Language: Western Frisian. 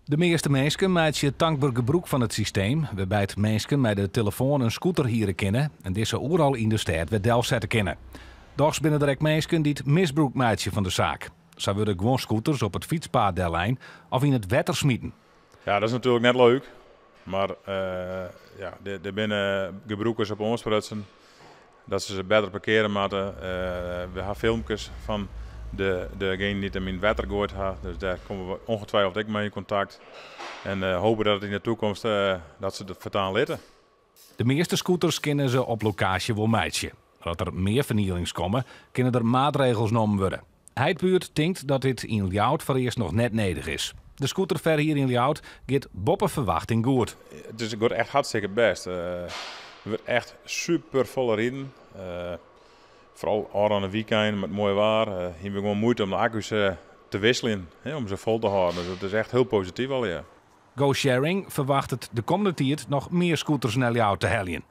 De measte minsken meitsje tankber gebrûk fan it systeem, wêrby't minsken mei de telefoan in scooter hiere kinne en dizze oeral yn de stêd wer delsette kinne. Dochs binne der ek minsken dy't misbrûk meitsje fan de saak. Sa wurde guon scooters op it fytspaad dellein of yn it wetter smiten. Ja, dat is natuerlik net leuk, mar ja, der binne gebrûkers op oansprutsen dat se se better parkeare moatte. We ha filmkes fan degenen dy't him yn it wetter goaid ha, dus dêr komme we ongetwijfeld ek mei yn kontakt. En hope dat it yn de toekomst dat se it foartaan litte. De measte scooters kinne se op lokaasje wol meitsje. Mar as der mear fernielings komme, kinne der maatregels nommen wurde. Heidbuurt tinkt dat dit yn Ljouwert foarearst noch net nedich is. De scooterferhier yn Ljouwert giet boppe ferwachting goed. It is giet echt hartstikke bêst. Der wurdt echt super folle riden. Foaral ôfrûne wykein mei it moaie waar hiene we gewoan muoite om de akku's te wikseljen, om se fol te hâlden. Dus it is echt hiel posityf allegear. GoSharing ferwachtet de kommende tiid noch mear scooters nei Ljouwert te heljen.